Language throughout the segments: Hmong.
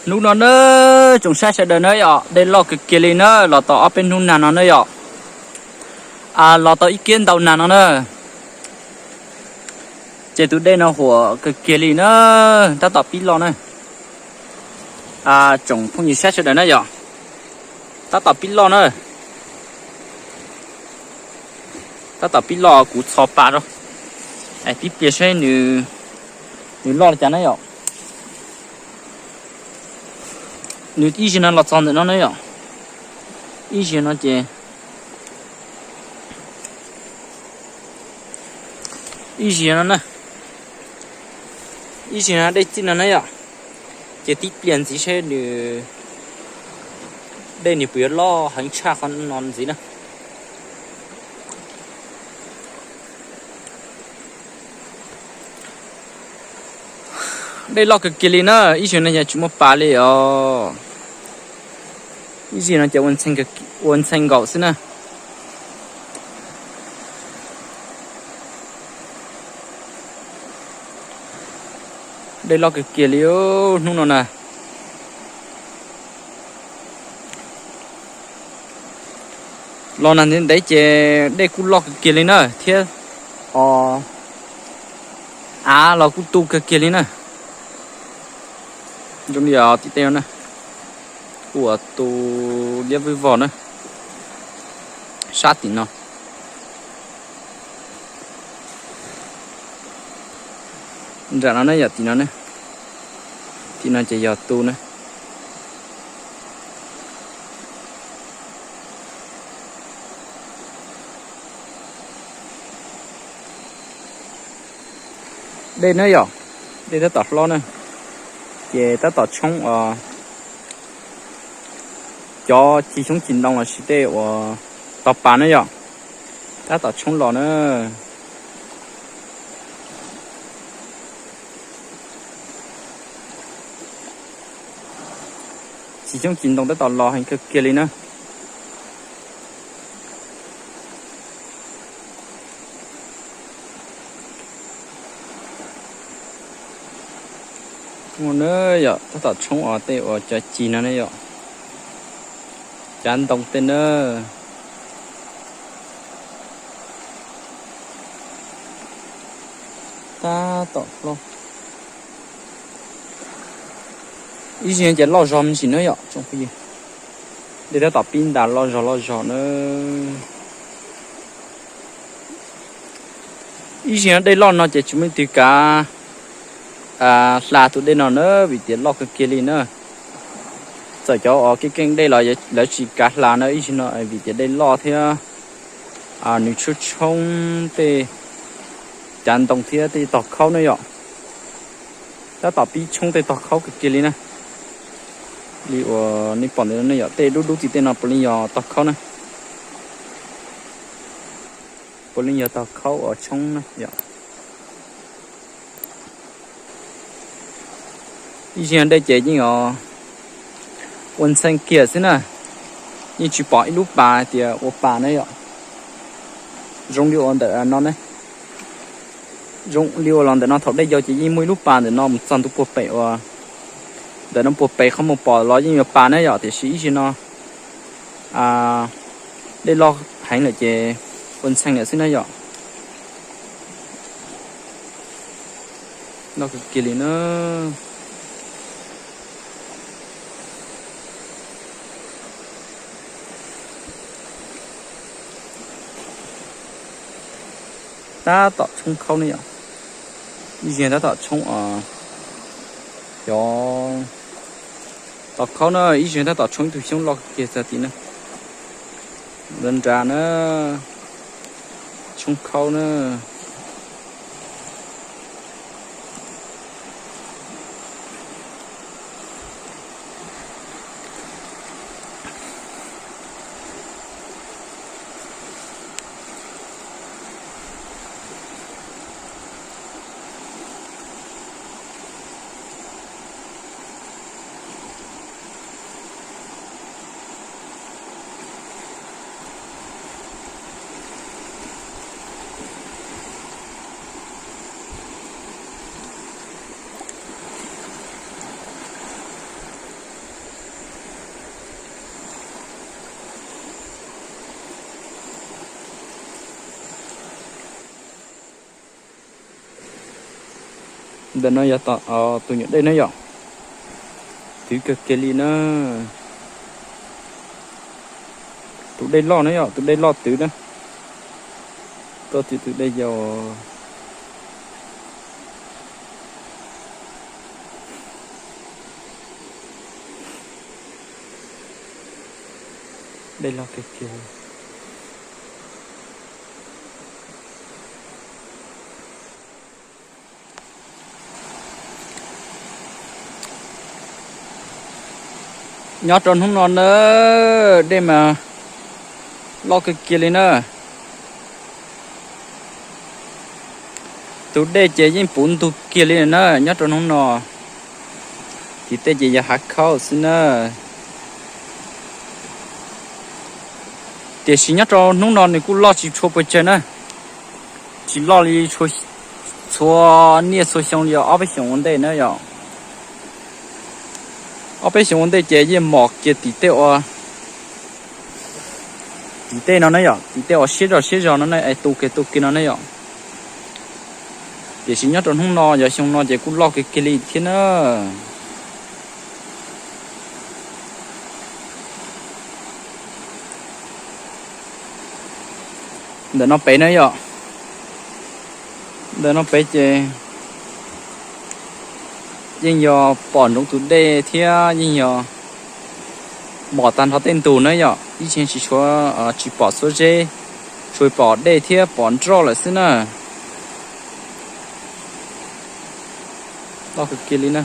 Hnub no na, tsoom saib sawv daws na yom, dej loj kawg kiag li na, los tau ob peb hnub nag no na yom. Los tau ib kiab ntau nag no na. Ces tus dej no huam kawg kiag li na, tab tom pib loj na. Tsoom phooj ywg saib sawv daws na yom, tab tom pib loj na. Tab tom pib loj, kuv txhos pas rau, pib pliag saib nws loj li cas na yom. Nws ib zaug no los txog ntawm no na yom. Ib zaug no ces, ib zaug no na, ib zaug no dej txij no na yom. Ces tib pliag ntxiv saib nws, dej nws puas yuav loj heev tshaj qhov no ntxiv na. Dej loj kawg kiag li na, ib zaug no yog tsis muaj pas li os. Ib zaug no ces ua ntxhee nkaum xwb na. Dej loj kawg kiag li hnub no na. Los nag ntev ntev ces dej kuj loj kawg kiag li na thiab. Os, av los kuj tu kawg kiag li na. Zoo li os tim tej no na, kuj tu liab vwj vog na, sab tim no. Nram no ne yom, tim no ne, tim no ces yog tu na. Dej na yom, dej tab tom hlob na, ces tab tom tshoob os. Cov cig xyoob cig ntoo los sis tej uas tau pas na yom, tab tom tshoob los na. Cig xyoob cig ntoo tab tom los heev kawg kiag li na. Ua na yom, tab tom tshoob os, tej uas cov cig no ne yom, cav ntoo tej na. Tab tom hlob. Ib zig ces loj zog me ntsis na yom tsoom phooj ywg. Dej tab tom pib ntas loj zog loj zog na. Ib zig dej loj no ces tsis muaj leej twg kav hla tus dej no na, vim tias loj kawg kiag li na. Txawm cov uas keej keej dej los lawv tsis kav hla na ib zig no, vim tias dej loj thiab nws tshoob tshoob tej cav ntoo thiab tej tog khaub na yom. Tab tom pib tshoob tej tog khaub kawg kiag li na. Li uas nej pom ntawd ne yom, tej dub dub tim tej no puav leej yog tog khaub na. Puav leej yog tog khaub uas tshoob na yom. Ib zig dej ces yeej ua ntxhee kiag xwb na, yeej tsis pom ib lub pas tias ua pas na yom. Zoo li uas ntawm no ne, zoo li uas los ntawm no thaum dej yau ces yeej muaj ib lub pas ntawm no mus txog ntua puag pem uas, ntawm no puag pem qhov muag pom los yeej yuav pas na yom, tiam sis ib zig no dej loj heev lawm ces ua ntxhee lawm xwb na yom. Loj kawg kiag li na. Tab tom tshoob khaub ne yom. Ib zig tab tom tshoob os, cov tog khaub na, ib zig tab tom tshoob ib tug xyoob loj kawg kiag txog tid na. Nrad nrad na, tshoob khaub na. Ntawm no yog tus nyuam dej na yom, twv kawg kiag li na. Tus dej loj na yom, tus dej loj twv na. Koj txiv tus dej yau. Dej loj kawg kiag. Nyob rau hnub no na, dej mas loj kawg kiag li na. Tus dej ces yeej puv ntug kiag li na nyob rau hnub no. Tim tej ces yog hav khaub xwb na. Tiam sis nyob rau hnub no nws kuj loj tsis tshua pes tsawg na, tsis loj li txhua niaj txhua xyoo li ob peb xyoos ua ntej na yom. Ob peb xyoos ua ntej ces yeej mom kiag tim tej ua, tim tej no na yom, tim tej uas siab zog siab zog no na es tu kiag tu kiag no na yom. Tiam sis nyob rau hnub no yog xyoo no ces kuj loj kiag kiag li thiab na. Ntawm no pem na yom, ntawm no pem ces yeej yog pom ntsoov tus dej thiab yeej yog mom tag nrho tej ntug na yom, ib txhia tsis tshua, tsis pom xuab zeb, tsuas pom dej thiab pom nroj lawm xwb na. Loj kawg kiag li na.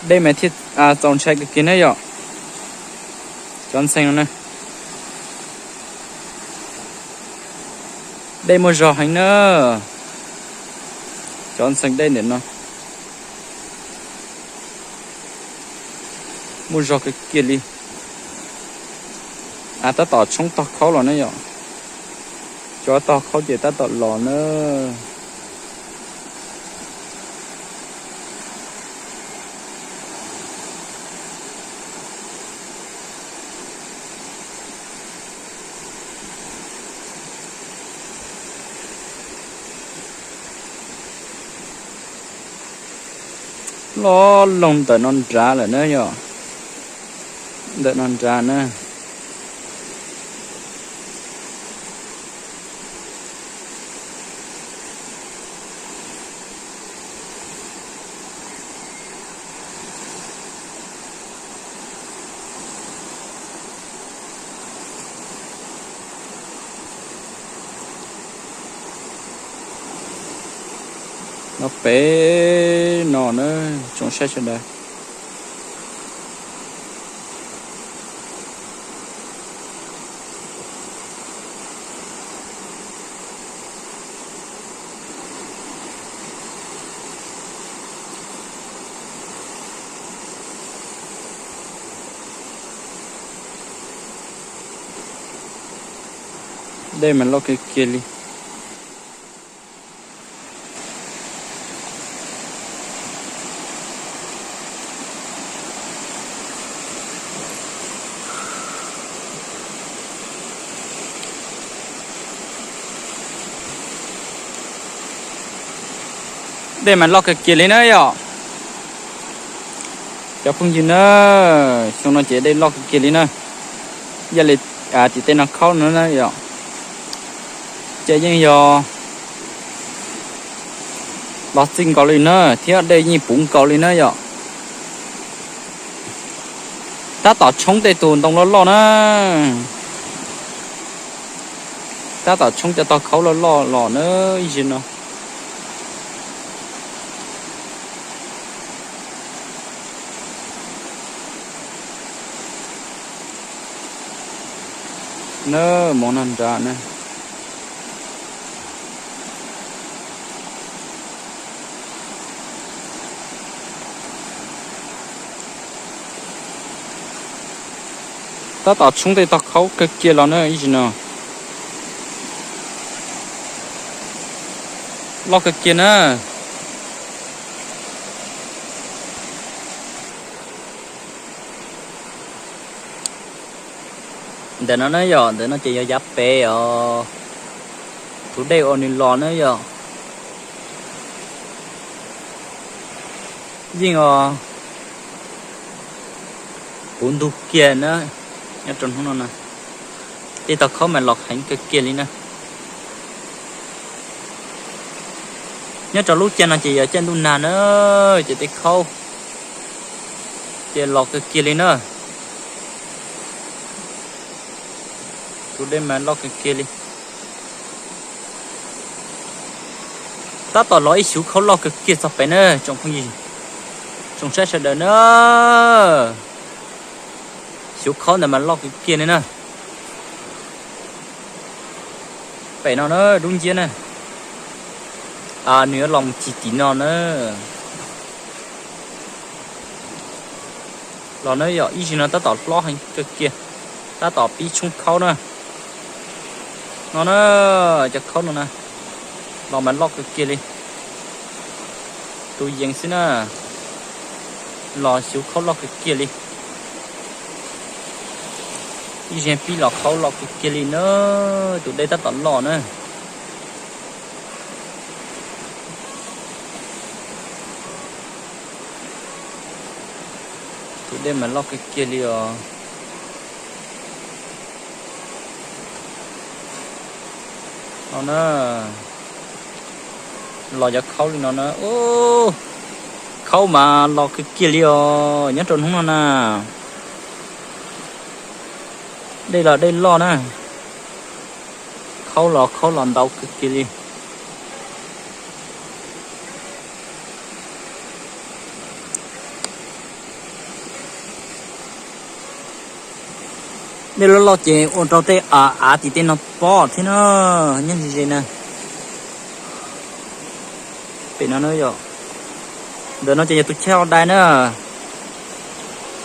Dej mas thiaj txaus ntshai kawg kiag na yom. Cov ntxhee no na, dej muaj zog heev na. Cov ntxhee dej ntawm no muaj zog kawg kiag li. Tab tom tshoob tog khaub los na yom. Cov tog khaub ces tab tom los na. Loj loog ntawm no nrad lawm na yom. Ntawm no nrad na. No pem no na, tsoom saib sawv daws. Dej mas loj kiag kiag li. Dej mas loj kawg kiag li na yom. Cov phooj ywg na, xyoo no ces dej loj kawg kiag li na. Yog li tim tej no khaub no na yom, ces yeej yog los txij nkaus li na, thiab dej yeej puv nkaus li na yom. Tab tom tshoob tej tus ntoo loj loj na, tab tom tshoob cov tog khaub loj loj los na, ib zig no. Na, mus no nrad na. Tab tom tshoob tej tog khaub kawg kiag los na, ib zig no. Loj kawg kiag na. Ntawm no na yom, ntawm no ces yog yav pem os. Tus dej uas nws los na yog yeej os puv ntug kiag na. Nyob rau hnub no na, tej tog khaub mas los heev kawg kiag li na. Nyob rau lub caij no ces yog caij ntuj nag na, ces tej khaub ces los kawg kiag li na. Tus dej mas loj kawg kiag li. Tab tom los ib xyuv khaub loj kawg kiag txog pem na tsoom phooj ywg, tsoom saib sawv daws na. Xyuv khaub ntawd mas loj kawg kiag li na. Pem no na, dub nciab na. Nws yuav los mus cig tim no na. Los na yog ib zig no tab tom hlob heev kawg kiag, tab tom pib tshoob khaub na. No na, cov khaub no na, los mas loj kawg kiag li. Tus yees xwb na, los xyuv khaub loj kawg kiag li. Ib zig pib los khaub loj kawg kiag li na, tus dej tab tom loj na. Tus dej mas loj kawg kiag li os. No na, los cov khaub li no na. Khaub mas los kawg kiag li os nyob rau hnub no na. Dej los dej loj na. Khaub los khaub los ntau kawg kiag li. Dej loj loj ces ua rau tej av tim tej no pob thiab na, nyob ze ze na. Pem no yog, ntawm no ces yog tus choj dai na,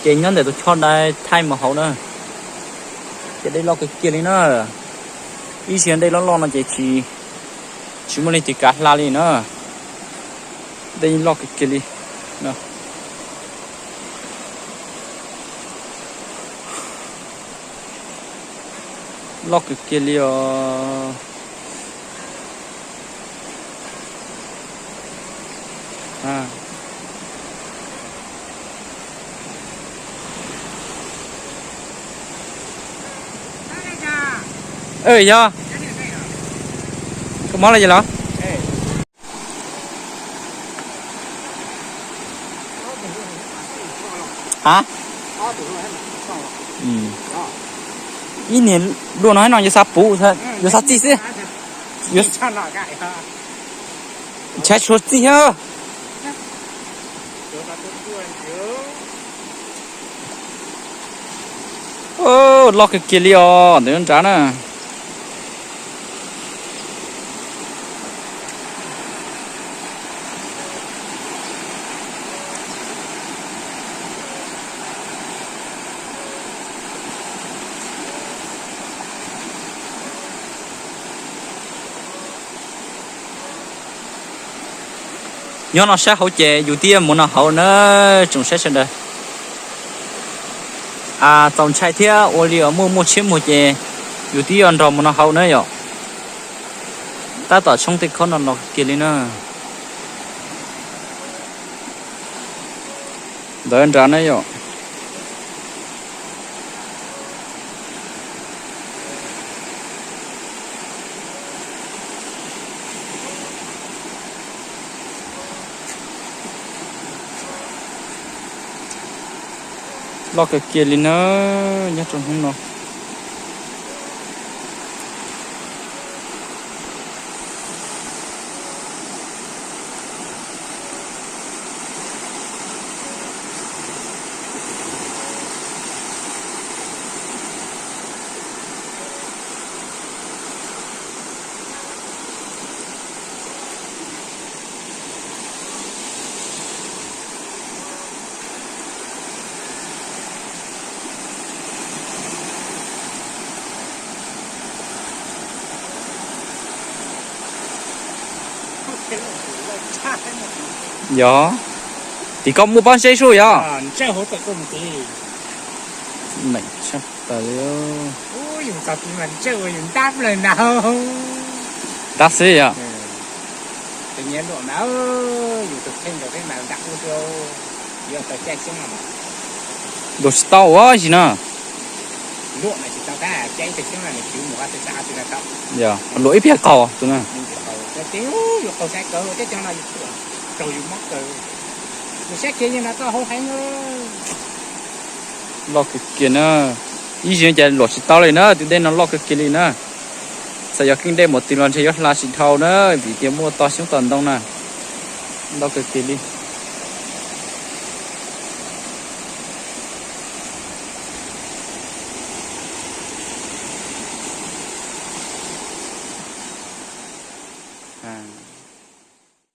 ces nyob ntawm tus choj dai thaij mus hauv na, ces dej loj kawg kiag li na. Ib zig dej loj loj no ces tsis, tsis muaj leej twg kav hla li na. Dej loj kawg kiag li. Loj kawg kiag li os. Yog, koj mob li los? Ha, ib niag dua no no yuav xav puv, yuav xav txij xwb. Ntshai tshuav txij thiab. Loj kawg kiag li os ntawm nrad na. Nyob no sab hauv ces yus twb yuav mus no hauv na, tsoom saib sawv daws. Txaus ntshai thiab ua li uas muaj muaj tshiab muag ces yus twb yuav nrog mus no hauv na yom. Tab tom tshoob tej khaub no los kiag li na. Ntawd nrad na yom. Loj kawg kiag li na, nyob rau hnub no. Yog, tim koj muaj pob zeb sub yog. Meem tshaj plaws li. Tab xwb yog. Tus nyiam luam mas, yus tus kheej rau peb mas nram ub xwb, yuav tau caij xyoob no mas. Luam tsis tau ua zis no. Luam mas tsis tau tab, caij ib tug xyoob no nws twv mus qhov twg tau tus no tau. Yog luam ib pliag qaug tus no. Qaug, yuav qaug saib kawg, teb chaws no yus tuam raug yus mob kawg. Yus saib kiag yeej no tau hauv heev. Loj kawg kiag na. Ib zis no cas luam tsis tau li na, tus dej no loj kawg kiag li na. Txawm yog keeb dej mus twg los ntshe yuav hla tsis dhau na, vim tias muaj toj xyoob toj ntoo na. Loj kawg kiag li.